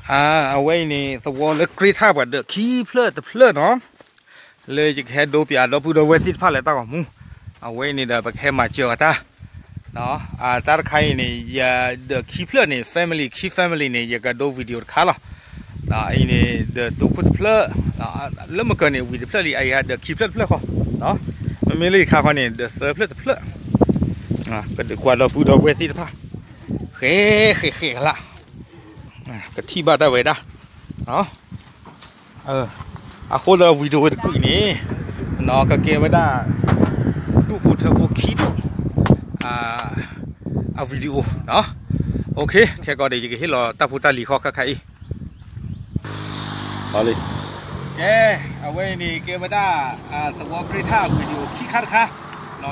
အဝဲအံၤန့ၣ် သဝီလၢကြ့ထၣ်ပှၤဒၢးခံဖျၢၣ်တဖျၢၣ်နီၤ, လၢယကဟဲဒိပၠးဒီပုၢ်ဒီဝဲၢ်သ့ၣ်တဖၣ်လၢတၢ်ဂီၤမူ, အဝဲအံၤန့ၣ်ဒီး ပကဟဲမၤစၢၤအီၤတၢ်, တၢ်တခါအံၤန့ၣ် ယဒၢးခံဖျၢၣ်န့ၣ် family ခံ family န့ၣ် ယကဒိ video တခါလီၤ. အံၤန့ၣ် ဒၢးတိခိၣ်တဖျၢၣ်, လၢမကၢၤန့ၣ် ဝံၤတဖျၢၣ်လံ, အအံၤဒၢးခံဖျၢၣ်တဖျၢၣ်ဃီ, မ့မ့ၢ်လၢယခါဃီန့ၣ် ဒၢးသၢဖျၢၣ်တဖျၢၣ်, ကဒုးကွၢ်ဒီပုၢ်ဒီဝဲၢ်သ့ၣ်တဖၣ်, ဃဲဃဲဃဲကလး, ကထံၣ်ဘၣ်တၢ်ဝဲဒၣ် အဃိဒီး video တကုာ်အံၤန့ၣ် ကကဲဝဲဒၣ် ဒူၣ်ဖိထၢဖိခံဒူၣ် အ video, ခဲကီးဒီး ယကဟ့ၣ်လီၤတၢ်ဖိတၢ်လံၤဃီခါခါအံၤ, ကဲ, အဝဲအံၤန့ၣ်ကဲဝဲဒၣ် သဝီကြ့ထၣ် video ခံခါတခါ,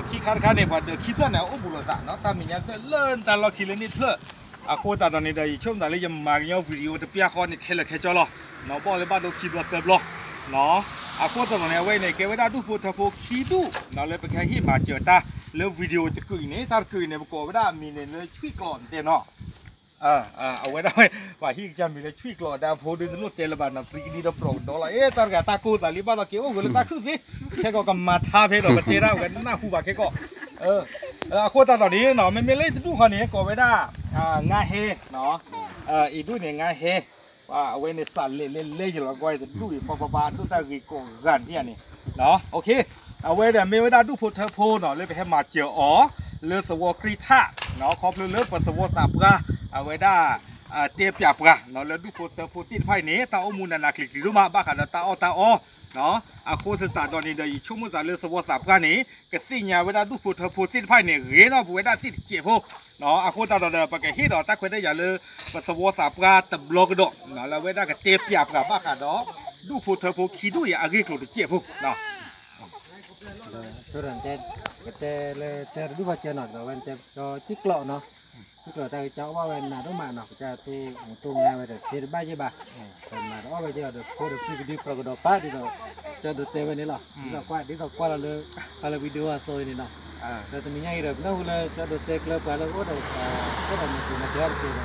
ခံခါတခါန့ၣ် ပှၤဒၢးခံဖျၢၣ်န့ၣ် အိၣ်ဘူးလိာ်သး တၢ်မဲာ်ညါတဖျၢၣ်လၢတၢ်လီၢ်ခံလၢန့ၣ်တဖျၢၣ်, အဃိသတးဒီးန့ၣ်ဒီး ယဆိကမိၣ်သးလၢယမၤကညီ video တပျၢ်ဃီန့ၣ် ခဲလၢာ်ခဲဆ့လီၤ, ဘၣ်လၢဘၣ်ဒိခံဘျီသၢဘျီ, အဃိသတးဒီးန့ၣ် အဝဲအံၤန့ၣ် ကဲဝဲဒၣ်ဒူၣ်ဖိထၢဖိခံဒူၣ် လၢပကဟဲဟ့ၣ်မၤစၢၤတၢ်လၢ video တကုာ်အံၤန့ၣ်, တၢ်တကုာ်အံၤန့ၣ် ပကိးဝဲဒၣ်အမံၤန့ၣ်လၢ ဆွံၣ်ကျီး တဲနီၤ အဝဲဒၣ်ဝဲ ပှၤဟံၣ်ကစၢ်မံၤလၢ ဆွံၣ်ကျီး ဒီးအဖိဒုးတလိၣ်တဲလၢၤဘၣ်နီၤ, ပြံကဒံဒီး ပြီးကဒီးလီၤ, အဲ တၢ်တဂၤတၢ်ကိၢ်သးလံ ဘၣ်ဒီးက့ၤအိၣ်ဂၢၢ်လၢတၢ်ခုၣ်သ့, ခဲကီးကမၤထါဖဲဒီး ပတဲဒၣ်ဝဲနၢ်ဟူဘၣ်ခဲကီး, အဃိသတးဒီးန့ၣ်နီၤ မ့မ့ၢ်လၢတဒူၣ်ဃီန့ၣ် ကိးဝဲဒၣ် ငါးဟဲ, အံၤဒူၣ်န့ၣ် ငါးဟဲ, အဝဲန့ၣ် စးလဲၤလဲၤလဲၤယလီၤကွၢ် တဒူၣ်အံၤ ပှၤပှၤပှၤ ဒိၣ်တၢ်ဂ့ၤကိးဂၤဒ်န့ၣ် အဝဲဒီးမ့ၢ်ဝဲဒၣ်ဒူၣ်ဖိထၢဖိနီၤ လၢပဟဲမၤစၢၤအီၤ လၢသဝီကြ့ထၣ်, ခီဖျိလၢပသဝီသးပှၢ် အဝဲဒၣ် တဲပၠးပှၤ လၢဒူၣ်ဖိထၢဖိသ့ၣ်တဖၣ်အံၤန့ၣ် တၢ်အိၣ်မူနးနးကျံၤကျံၤဒိၣ်မး ဘၣ်ဃးဒီးတၢ်အီၣ်တၢ်အီ, အဃိသတးဒီးန့ၣ်ဒီး ယဆိကမိၣ်သးလၢသဝီသးပှၢ်န့ၣ် ကသ့ၣ်ညါဝဲဒၣ်ဒူၣ်ဖိထၢဖိသ့ၣ်တဖၣ်အံၤန့ၣ် ဂ့ၤနီၢ်ပဝဲဒၣ်သ့ၣ်တစဲးဖိ အဃိသတးဒီး ပကဟ့ၣ်ဒီးတၢ်ခွဲးတၢ်ယာ်လၢ ပသဝီသးပှၢ်တဘျီကဒီး လၢအဝဲဒၣ်ကတဲပၠးပှၤဘၣ်ဃးဒီး ဒူၣ်ဖိထၢဖိခံဒူၣ်အံၤအဂ့ၢ်အကျိၤတစဲးဖိ ကတဲလၢ ကတဲလၢ ကတဲဒူၣ်ဘၣ်စၢၤနီၤ ဒီးအဝဲတဲကၠီ ထံကျိးနီၤ, ထံကျိးတၢ်ကစၢ်အိၣ်ဘၣ်ဝဲနးဒိၣ်မးနီၤ ကစၢ်သူၣ်မူတိၢ်ငါဝဲဒီး သ့တဘၣ်ယဲၢ်ဘၣ်, မၤတအီၣ်ဝဲက့ၤဒီး ဖိဒီးပြံကဒံ ပြီးကဒီးပၢ်ဒ်သိး ကၠီဒိးတဲဝဲန့ၣ်လီၤ. ဒ်သိးကွၢ် ဒ်သိးကွၢ်လီၤလၢ ပှၤလၢ video အသိးအံၤန့ၣ်နီၤ, ဒီးတနံၤညါအံၤဒီး ပနၢ်ဟူလၢ ကၠီဒိးတဲကျၢပှၤလၢအိၣ်ဒီး အိၣ်ဒီးမုၢ်ကျိၤမၤစၢၤတက့ၢ်ဒီး တဲကျၢၤဘၣ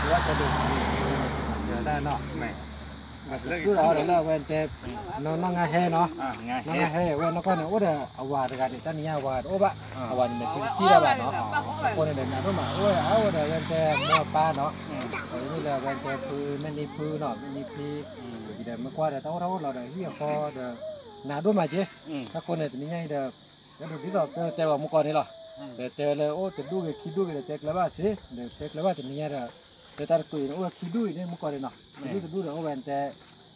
်ကၠီဒိးမၤစၢၤတၢ်နီၤ ဒီးလၢအဝဲတဲ နီၢ်ငါးဟဲနီၤ, နီၢ်ငါးဟဲ အဝဲနီၢ်ကီၢ်န့ၣ် အိၣ်ဒီးအဝၤတဂၤန့ၣ် တၢ်နံၤညါအဝၤတအိၣ်ဘၣ်, အဝၤန့ၣ်မ့ၢ်ဖုတထံၣ်တၢ်ဘၣ်နီၤ, အဃိန့ၣ်ဒီး နးဒိၣ်မး အိၣ်ဝဲအါအိၣ်ဒီး အဝဲတဲမိၢ်အပၢ်နီၤ, ဒီးမ့ၢ်လၢအဝဲတဲဖု မဲာ်နံၤဖုနီၤ မဲာ်နံၤဖံ, ဒီးမ့ၢ်ကွၢ်ဒီး တၢ်အိၣ်ထီၣ်အိၣ်လီၤဒီး ဟံၣ်အဃီဒီး နးဒိၣ်မးက့, အဃိန့ၣ် တနံၤညါအံၤဒီး ဒ်သိးတဲလီၤမုၢ်ကီၢ်န့ၣ်လီၤ, ဒီးတဲလၢအိၣ်တဒူၣ်ဂ့ၤခံဒူၣ်ဂ့ၤဒီး တဲကျၢၤဘၣ်သ့, ဒီးတဲကျၢၤဘၣ်တနံၤညါဒီး လၢတၢ်တကွံာ်န့ၣ် အိၣ်ဝဲခံဒူၣ်အံၤန့ၣ် မုၢ်ကီၢ်န့ၣ်နီၤ, ခံဒူၣ်တဒူၣ်ဒီး အိၣ်ဝဲတဲ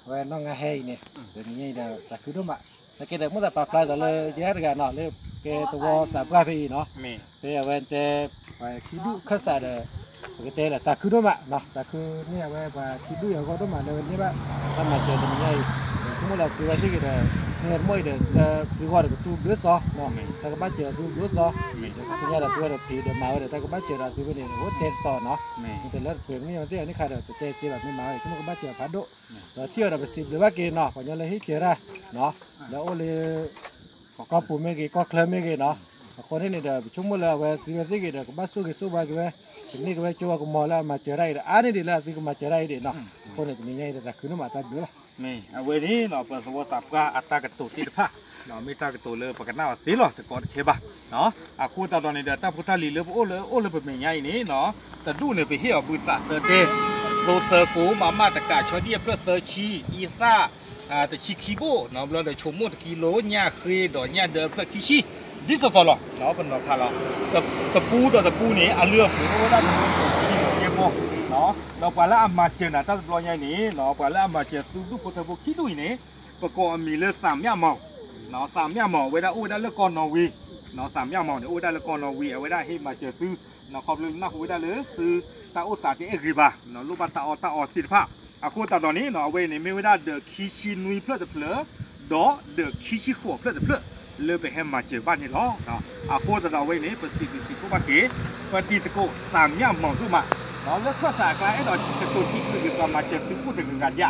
အဝဲနီၢ်ငါးဟဲအံၤန့ၣ်, ဒီးတနံၤညါအံၤဒီး သးခုဒိၣ်မး, သနာ်က့ဒီး မိၣ်သးပာ်ဖျါသိးလၢ ယဲတဂၤနီၤ လၢကဲသဝီသးပှၢ်ဖဲအံၤနီၤ, ဖဲအဝဲတဲ ပှၤခံဒူၣ်ခၢၣ်စးဒီး ပကတဲလၢသးခုဒိၣ်မး, သးခုန့ၢ်အဝဲပှၤခံဒူၣ်အံၤအဂီၢ်ဒိၣ်မး လၢဝဲန့ၢ်ဘၣ် တၢ်မၤစၢၤတနံၤညါအံၤ, ဆိကမိၣ်လၢသုဝဲသ့ၣ်ဂ့ၤဒီး မ့ၢ်တမီၢ်အံၤဒီး လၢသုဂီၢ်ဒီးကတူၢ်ဘျုးစီ, တၢ်ကဘၣ်စၢၤသုဘျုးစီ, ဒီးသ့ၣ်ညါဒီးသုဝဲဒီးဖံးဒီးမၤဝဲဒီး တၢ်ကဘၣ်စၢၤဒီးသုဝဲန့ၣ် အိၣ်တဲတတီၤနီၤ, မ့ၢ်တလၢတပှဲၤမ့ၢ်ဝဲသ့ၣ်အန့ၣ်ခါဒီး ပတဲသ့ဘၣ်မ့ၢ်မၤဝဲ ဆိကမိၣ်ကဘၣ်စၢၤဖးဒိၣ်, ဒီးထံၣ်အီၤဒီးပစံးဘျုးဘၣ်က့ၤနီၤ ပှၤကညီလၢဟ့ၣ်စၢၤတၢ်, လၢအိၣ်လၢ ကီၢ်ပူၤမ့ၢ်ဂ့ၤ ကီၢ်ချၢမ့ၢ်ဂ့ၤနီၤ, အဃိန့ၣ်န့ၣ်ဒီး ပဆိကမိၣ်လၢအဝဲသုဝဲသ့ၣ်ဂ့ၤဒီး ကဘၣ်ဆိၣ်ဂ့ၤဆိၣ်ဝါက့ၤဝဲ, ကန့ၢ်က့ၤဝဲကၠိဝဲကမီၤလၢအမၤစၢၤတၢ်အံၤဒီး အါန့ၢ်ဒံးလၢအသုကမၤစၢၤတၢ်အံၤဒံးနီၤ, အဃိန့ၣ် တနံၤညါအံၤဒီး သးခုဒိၣ်မးတၢ်ဘျုးလီၤ. မ့ၢ်အဝဲန့ၣ်နီၤ ပသဝီသးပှၢ်အတၢ်ကတိၤသ့ၣ်တဖၣ် မ့ၢ်တၢ်ကတိၤလၢပကနၣ်အီၤသ့လီၤ တကီတခဲဘၣ်. အဃိသတးဒီးန့ၣ်ဒီး တၢ်ဖိတၢ်လံၤလၢပအိၣ်လၢအိၣ်လၢပမဲာ်ညါအံၤန့ၣ်နီၤ တဒူၣ်န့ၣ် ပဟ့ၣ်အီၤဘုသးသၢတဲ, သိသၢကိး မးမးတကး ဆီဒံၣ်အဖျၢၣ်သၢဆံ, အံသၣ် တဆံခံဘိၣ်နီၤ, ဘျီဒီး ဆိမိၣ်တကံလိ ညၣ်ဃ့ဒီးညၣ်ဒၢအဖျၢၣ်ခံဆံ, ဒ်သိးသိးလီၤ ပနီၤဖးလီၤ. တပူဒီးတပူန့ၣ် အလုၢ်အပှ့ၤအိၣ်ဝဲဒၣ်တဆံခံကဲဘီ, ဒီးပှၤလၢအမၤစၢၤနၤတၢ်တဘျီညါအံၤန့ၣ်နီၤ ပှၤလၢအမၤစၢၤသုဒူၣ်ဖိထၢဖိခံဒူၣ်အံၤန့ၣ် ပကိးအမံၤလၢသးမျၢ်မီၤ, သးမျၢ်မီၤ အဝဲဒၣ်အိၣ်ဝဲဒၣ်လၢကီၢ်နီၣ်ဝ့, သးမျၢ်မီၤန့ၣ် အိၣ်ဝဲဒၣ်လၢကီၢ်နီၣ်ဝ့ အဝဲဒၣ်ဟ့ၣ်မၤစၢၤသု ခီဖျိနၢ်ဟူဝဲဒၣ်လၢသုတၢ်အိၣ်သးတအဲၣ်ဂ့ၤဘၣ်, လိၣ်ဘၣ်တၢ်အီၣ်တၢ်အီသ့ၣ်တဖၣ်, အဃိသတးဒီးန့ၣ် အဝဲအံၤန့ၣ် မ့ၢ်ဝဲဒၣ်ဒၢးခံဆံနွံဖျၢၣ်တဖျၢၣ်, ဒီးဒၢးခံဆံဃိးဖျၢၣ်တဖျၢၣ် လၢပဟဲမၤစၢၤဘၣ်န့ၣ်လီၤ. အဃိသတးဒီးအဝဲအံၤန့ၣ် ပစံးဘျုးစံးဖှိၣ်ဘၣ်က့ၤ ပတံၤသကိးသးမျၢ်မီၤဒိၣ်မး, လၢခၢၣ်စးအကျါအဲၣ်ဒိးကတိၤစံးဘျုးက့ၤပှၤမၤစၢၤသုကိၣ်တဂၤဂၤဧါ,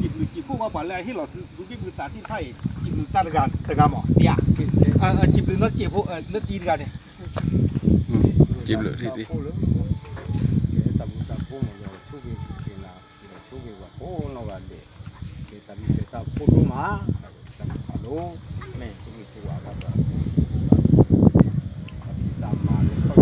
စံးဘျုးစံးဖှိၣ်ဘၣ်ပှၤလၢအဟ့ၣ်လီၤသုဘုဘ့ၣ်ဘုသးသ့ၣ်တဖၣ်အံၤ စံးဘျုးတၢ်တဂၤတဂၤမီၤဧါ, စံးဘျုးနီတစဲးဖိလၢတံၤတဂၤန့ၣ်, စံးဘျုးတံၤ တၢ်ဘျုးတၢ်ဖှိၣ်မီၤ ယွၤဆိၣ်ဂ့ၤက့ၤနၤ, ကိးနီၢ်ဂၤဒဲး, ကဲတၢ်ဘျုးကဲတၢ်ဖှိၣ်ဒိၣ်မး, တၢ်ဘျုးဖးဒိၣ်, မ့ၢ်တမ့ၢ်ပဝဲဘၣ်ဒီး တၢ်မၤလၢ န့ၣ် တၢ်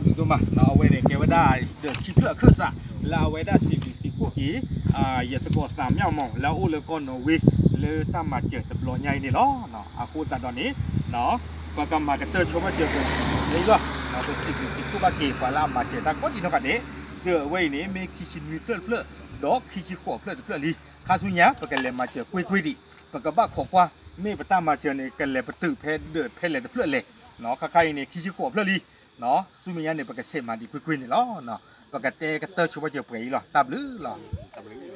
ဘျုးဒိၣ်မး, အဝဲန့ၣ်ကဲဝဲဒၣ်ဒီးခံဖျၢၣ်အခၢၣ်စး လၢအဝဲဒၣ်စံးဘျုးစံးဖှိၣ်က့ၤ ယသကိးသးမၠၣ်မီၢ် လၢအအိၣ်လၢကီၢ်နီၣ်ဝ့ လၢတၢ်မၤစၢၤတဘျီညါအံၤန့ၣ်လီၤ. အဃိသတးဒီးန့ၣ် ပကမၤကတၢၢ်ဆိဘၣ်စၢၤပှဲၤအံၤလီၤ. ပစံးဘျုးစံးဖှိၣ်ဘၣ်က့ၤပှၤလၢအမၤစၢၤတၢ်ကိးဒံးနီၢ်ဂၤဒဲး, ဒီးအဝဲအံၤန့ၣ် မ့ၢ်ခံဆံနွံဖျၢၣ်တဖျၢၣ်, ဒီးခံဆံဃိးဖျၢၣ်တဖျၢၣ်လံ. ခါဆူညါ ပကလဲၤမၤစၢၤကွ့ၢ်ကွ့ၢ်ဒံး, ပကဘၣ်ခိးကွၢ် မ့ၢ်ပတၢ်မၤစၢၤန့ၣ် ကလဲၤပတုာ်ဖဲဒၢးဖဲလဲၣ်တဖျၢၣ်လဲၣ်. ခါခါအံၤန့ၣ် ခံဆံဃိးဖျၢၣ်လံ. ဆူမဲာ်ညါန့ၣ် ပကဆဲးမၤဒံးကွ့ၢ်ကွ့ၢ်န့ၣ်လီၤ. ပကတဲကတၢၢ်ဆိဘၣ်စၢၤပှဲၤအံၤလီၤ. တၢ်ဘျုးလီၤ.